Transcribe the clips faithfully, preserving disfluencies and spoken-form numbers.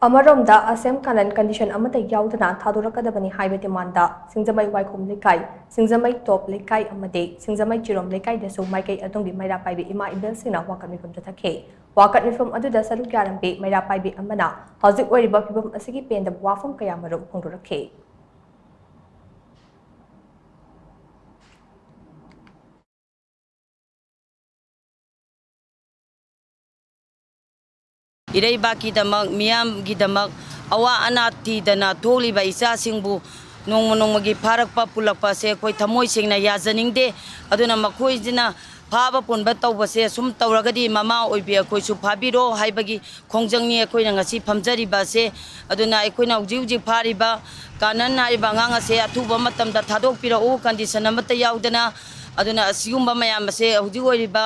ꯑꯃꯔꯣꯝꯗ, ꯑꯁꯦꯝ ꯀꯥꯅꯟ condition ꯑꯃꯠꯇ ꯌꯥꯎꯗꯅ ꯊꯥꯗꯣꯔꯛꯀꯗꯕꯅꯤ ꯍꯥꯏꯕ demand ꯁꯤꯡꯖꯃꯩ ꯋꯥꯏꯈꯣꯝ ꯂꯩꯀꯥꯏ, ꯁꯤꯡꯖꯃꯩ ꯇꯣꯞ ꯂꯩꯀꯥꯏ ꯑꯃꯗꯤ ꯁꯤꯡꯖꯃꯩ ꯆꯤꯔꯣꯝ ꯂꯩꯀꯥꯏꯗꯁꯨ ꯃꯥꯏꯀꯩ ꯑꯗꯣꯝꯒꯤ ꯃꯩꯔꯥ ꯄꯥꯏꯕꯤ ꯏꯃꯥ ꯏꯕꯦꯜꯁꯤꯡꯅ ꯋꯥꯀꯠ ꯃꯤꯐꯝ ꯆꯠꯊꯈꯤ꯫ ꯋꯥꯀꯠ ꯃꯤꯐꯝ ꯑꯗꯨꯗ ꯁꯔꯨꯛ ꯌꯥꯔꯝꯕꯤ ꯃꯩꯔꯥ ꯄꯥꯏꯕꯤ ꯑꯃꯅ ꯍꯧꯖꯤꯛ ꯑꯣꯏꯔꯤꯕ ꯐꯤꯕꯝ ꯑꯁꯤꯒꯤ ꯄꯦꯟꯗꯕ ꯋꯥꯐꯝ ꯀꯌꯥꯃꯔꯨꯝ ꯐꯣꯡꯗꯣꯔꯛꯈꯤ꯫ ꯏꯔꯩꯕꯥꯛꯀꯤꯗꯃꯛ, ꯃꯤꯌꯥꯝꯒꯤꯗꯃꯛ ꯑꯋꯥ ꯑꯅꯥ ꯊꯤꯗꯅ ꯊꯣꯛꯂꯤꯕ ꯏꯆꯥꯁꯤꯡꯕꯨ ꯅꯣꯡꯃ ꯅꯣꯡꯃꯒꯤ ꯐꯥꯔꯛꯄ ꯄꯨꯜꯂꯛꯄ ꯑꯁꯦ ꯑꯩꯈꯣꯏ ꯊꯃꯣꯏ ꯁꯦꯡꯅ ꯌꯥꯖꯅꯤꯡꯗꯦ꯫ ꯑꯗꯨꯅ ꯃꯈꯣꯏꯁꯤꯅ ꯐꯥꯕ ꯄꯨꯟꯕ ꯇꯧꯕꯁꯦ ꯁꯨꯝ ꯇꯧꯔꯒꯗꯤ ꯃꯃꯥ ꯑꯣꯏꯕꯤ ꯑꯩꯈꯣꯏꯁꯨ ꯐꯥꯕꯤꯔꯣ ꯍꯥꯏꯕꯒꯤ ꯈꯣꯡꯖꯪꯅꯤ ꯑꯩꯈꯣꯏꯅ ꯉꯁꯤ ꯐꯝꯖꯔꯤꯕ ꯑꯁꯦ꯫ ꯑꯗꯨꯅ ꯑꯩꯈꯣꯏꯅ ꯍꯧꯖꯤꯛ ꯍꯧꯖꯤꯛ ꯐꯥꯔꯤꯕ ꯀꯥꯅꯟ ꯍꯥꯏꯔꯤꯕ ꯑꯉꯥꯡ ꯑꯁꯦ ꯑꯊꯨꯕ ꯃꯇꯝꯗ ꯊꯥꯗꯣꯛꯄꯤꯔꯛꯎ, condition ꯑꯃꯠꯇ ꯌꯥꯎꯗꯅ꯫ ꯑꯗꯨꯅ ꯑꯁꯤꯒꯨꯝꯕ ꯃꯌꯥꯝ ꯑꯁꯦ ꯍꯧꯖꯤꯛ ꯑꯣꯏꯔꯤꯕ,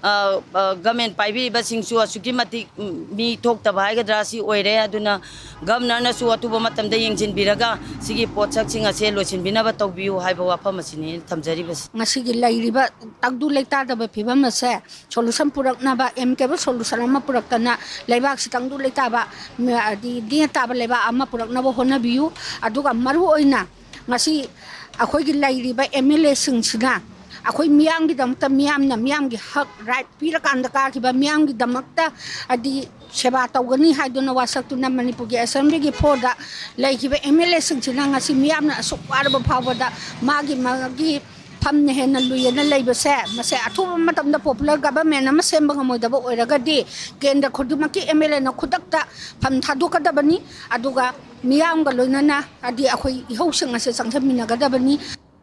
ꯑ, ꯑ, government ꯄꯥꯏꯕꯤꯔꯤꯕꯁꯤꯡꯁꯨ ꯑꯁꯨꯛꯀꯤ ꯃꯇꯤꯛ, ꯎꯝ, ꯃꯤ ꯊꯣꯛꯇꯕ ꯍꯥꯏꯒꯗ꯭ꯔꯥ, ꯁꯤ ꯑꯣꯏꯔꯦ꯫ ꯑꯗꯨꯅ governorꯅꯁꯨ ꯑꯊꯨꯕ ꯃꯇꯝꯗ ꯌꯦꯡꯁꯤꯟꯕꯤꯔꯒ ꯁꯤꯒꯤ ꯄꯣꯠꯁꯛꯁꯤꯡ ꯑꯁꯦ ꯂꯣꯏꯁꯤꯟꯕꯤꯅꯕ ꯇꯧꯕꯤꯌꯨ ꯍꯥꯏꯕ ꯋꯥꯐꯝ ꯑꯁꯤꯅꯤ ꯑꯩꯅ ꯊꯝꯖꯔꯤꯕꯁꯤ꯫ ꯉꯁꯤꯒꯤ ꯂꯩꯔꯤꯕ ꯇꯪꯗꯨ ꯂꯩꯇꯥꯗꯕ ꯐꯤꯕꯝ ꯑꯁꯦ solution ꯄꯨꯔꯛꯅꯕ, amicable solution ꯑꯃ ꯄꯨꯔꯛꯇꯅ ꯂꯩꯕꯥꯛꯁꯤ ꯇꯪꯗꯨ ꯂꯩꯇꯥꯕ, ꯃ-, ꯑꯗꯤ ꯅꯦ ꯇꯥꯕ ꯂꯩꯕꯥꯛ ꯑꯃ ꯄꯨꯔꯛꯅꯕ ꯍꯣꯠꯅꯕꯤꯌꯨ꯫ ꯑꯗꯨꯒ ꯃꯔꯨꯑꯣꯏꯅ ꯉꯁꯤ ꯑꯩꯈꯣꯏꯒꯤ ꯂꯩꯔꯤꯕ MLAꯁꯤꯡꯁꯤꯅ ꯑꯩꯈꯣꯏ ꯃꯤꯌꯥꯝꯒꯤꯗꯃꯛꯇ, ꯃꯤꯌꯥꯝꯅ ꯃꯤꯌꯥꯝꯒꯤ ꯍꯛ, right ꯄꯤꯔꯀꯥꯟꯗ ꯀꯥꯈꯤꯕ ꯃꯤꯌꯥꯝꯒꯤꯗꯃꯛꯇ ꯍꯥꯏꯗꯤ ꯁꯦꯕꯥ ꯇꯧꯒꯅꯤ ꯍꯥꯏꯗꯨꯅ ꯋꯥꯁꯛꯇꯨꯅ ꯃꯅꯤꯄꯨꯔꯒꯤ assemblyꯒꯤ floorꯗ ꯂꯩꯈꯤꯕ MLAꯁꯤꯡꯁꯤꯅ ꯉꯁꯤ ꯃꯤꯌꯥꯝꯅ ꯑꯁꯨꯛ ꯋꯥꯔꯕ ꯐꯥꯎꯕꯗ ꯃꯥꯒꯤ, ꯃꯥꯒꯤ ꯐꯝꯅ ꯍꯦꯟꯅ ꯂꯨꯏꯌꯦꯅ ꯂꯩꯕꯁꯦ, ꯃꯁꯦ ꯑꯊꯨꯕ ꯃꯇꯝꯗ popular government ꯑꯃ ꯁꯦꯝꯕ ꯉꯝꯃꯣꯏꯗꯕ ꯑꯣꯏꯔꯒꯗꯤ ꯀꯦꯟꯗ꯭ꯔ ꯈꯨꯗꯤꯡꯃꯛꯀꯤ MLAꯅ ꯈꯨꯗꯛꯇ ꯐꯝ ꯊꯥꯗꯣꯛꯀꯗꯕꯅꯤ꯫ ꯑꯗꯨꯒ ꯃꯤꯌꯥꯝꯒ ꯂꯣꯏꯅꯅ ꯍꯥꯏꯗꯤ ꯑꯩꯈꯣꯏ ꯏꯍꯧꯁꯤꯡ ꯑꯁꯦ ꯆꯪꯁꯤꯟꯃꯤꯟꯅꯒꯗꯕꯅꯤ꯫